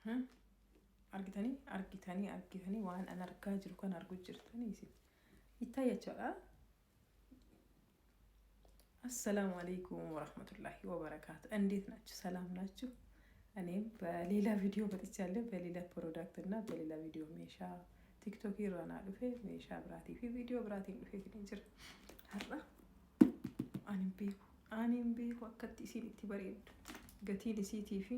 Argitanii, argitanii, argitanii, waan an argaa jiru kan argu jirtanii isin ይታያቸዋል። السلام عليكم ورحمة الله وبركاته። እንዴት ናችሁ? ሰላም ናችሁ? እኔም በሌላ ቪዲዮ መጥቻለሁ። በሌላ product እና በሌላ ቪዲዮ meeshaa TikTok irraa naa dhufe, meeshaa biraatii fi viidiyoo biraatiin dhufee jira. Har'a ani hin beeku, ani hin beeku akkatti isiin itti bareeddu, gatiin isiitii fi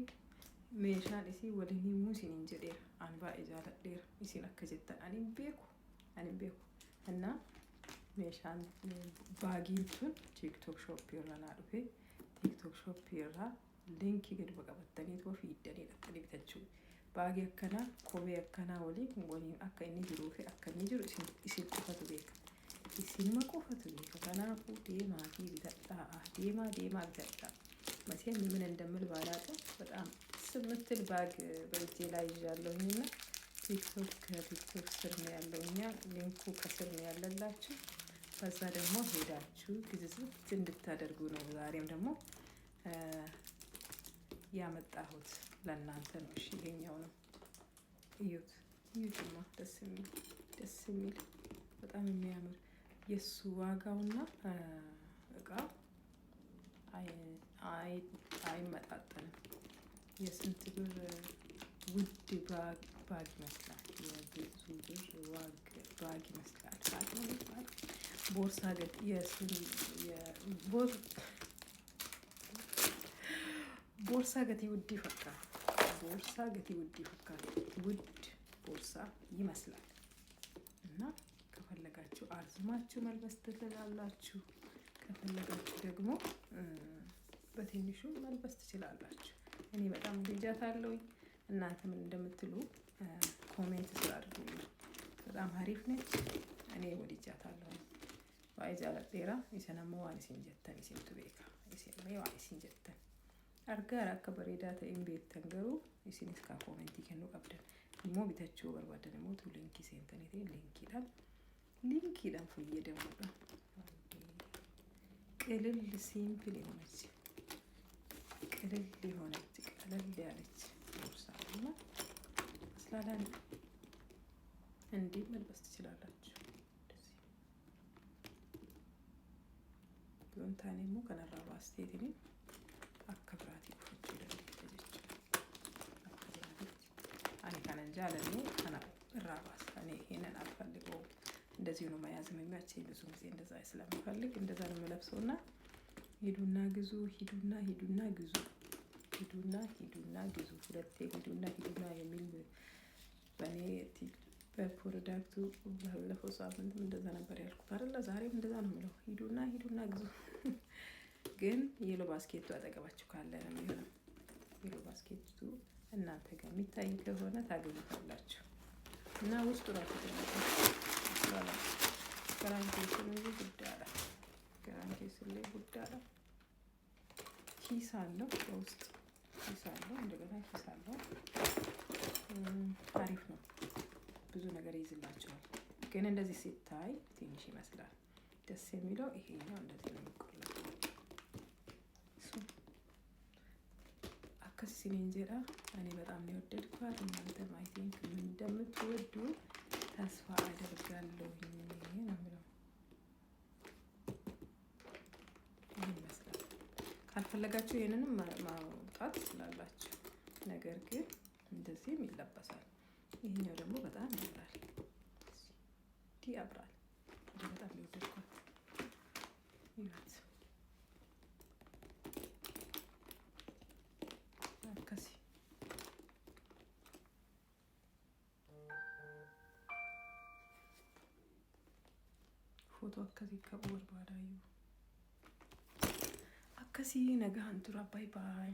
meeshaan isii waliin himuu isiniin jedheera. Ani baay'ee jaaladheera. Isin akka jettan ani hin beeku, ani hin beeku. እና meeshaan baagiin tun TikTok Shop irraa naa dhufe. TikTok Shop irraa linkii gadi qabattanii fiiddanii dhaqxanii bitachuu. Baagii akkanaa kophee akkanaa waliin akka inni jiruu fi akka inni jiru isin qofatu beeka. Isinuma qofatu beeka. Kanaafuu deemaatii bitadhaa. Deemaa, deemaa bitadhaa። መቼም ምን እንደምል ባላውቅም በጣም ደስ የምትል bag በእጄ ላይ ይዣለሁኝና TikTok ከ TikTok ስር ነው ያለው። እኛ ሊንኩ ከስር ነው ያለላችሁ። በዛ ደግሞ ሄዳችሁ ግዝዝት እንድታደርጉ ነው። ዛሬም ደግሞ ያመጣሁት ለእናንተ ነው። እሺ፣ ይሄኛው ነው። እዩት፣ እዩትማ፣ ደስ የሚል፣ ደስ የሚል፣ በጣም የሚያምር፣ የእሱ ዋጋውና እቃ አይመጣጠንም። የስንት ብር ውድ bag ይመስላል። የብዙ ብር bag ይመስላል። Bag ነው የሚባለው። ቦርሳ boorsaa gatii ውድ fakkaata. Boorsaa gatii ውድ fakkaata. ውድ ቦርሳ ይመስላል። እና ከፈለጋችሁ አርዝማችሁ መልበስ ትችላላችሁ። ከፈለጋችሁ ደግሞ በትንሹ መልበስ ትችላላችሁ። እኔ በጣም ወድጃታለሁኝ። እናንተ ምን እንደምትሉ comment ስር አድርጉልኝ። በጣም አሪፍ ነች። እኔ ወድጃታለሁ። Baay'ee jaaladheera. Isin ammoo waan isin jettan isintu beeka. Isin mee waan isin jettan argaara akka bareedaa ta'een beektan, garuu isinis kaa koomentii kennuu qabdan. Immoo bitachuu barbaadan immoo tu linkii seentanii ta'e linkiidhaan fayyadamuudha. ቅልል simple የሆነች፣ ቅልል የሆነች፣ ቀለል ያለች ቦርሳ እና ስላላን እንዲህ መልበስ ትችላላችሁ። እንደዚህ yoon taane immoo kanarraa baasteetiin akka biraatii uffachuu dandeetta jechuudha. Akka biraatiitti ani kanan jaalanne kana irraa baasa። እኔ ይሄንን አልፈልገውም። እንደዚሁ ነው መያዝ የሚመቸኝ። ብዙ ጊዜ እንደዛ ስለምፈልግ እንደዛ ነው የምለብሰው። እና ሂዱና ግዙ፣ ሂዱና ሂዱና ግዙ፣ ሂዱና ሂዱና ግዙ። ሁለቴ ሂዱና ሂዱና የሚል በእኔ በ product ኡ ባለፈው ሳምንትም እንደዛ ነበር ያልኩት አይደለ? ዛሬም እንደዛ ነው የምለው። ሂዱና ሂዱና ግዙ። ግን yellow basket ኡ አጠገባችሁ ካለ ነው የሚሆነው። Yellow basket ኡ እናንተ ጋር የሚታይ ከሆነ ታገኙታላችሁ። እና ውስጡ ራሱ ትልቅ garaan keessan iyyuu guddaadha. Garaan keessallee guddaadha. ኪስ አለው፣ በውስጥ ኪስ አለው። እንደገና ኪስ አለው። አሪፍ ነው። ብዙ ነገር ይይዝላቸዋል። ግን እንደዚህ ሲታይ ትንሽ ይመስላል። ደስ የሚለው ይሄኛው እንደዚህ ነው የሚቆለፈው። Akkas isiniin jedha. እኔ በጣም ነው የወደድኳት። እናንተም I think ምን እንደምትወዱ ተስፋ አደርጋለሁኝ ነው የሚለው። ይህን ይመስላል። ካልፈለጋችሁ ይህንንም ማውጣት ትችላላችሁ። ነገር ግን እንደዚህም ይለበሳል። ይህኛው ደግሞ በጣም ያምራል። እንዲህ ያምራል። በጣም የወደድኳት ይወት akkasi. Footoo akkasii ka'uu barbaadaayyuu. Akkasii, nagaan tura. Bye bye.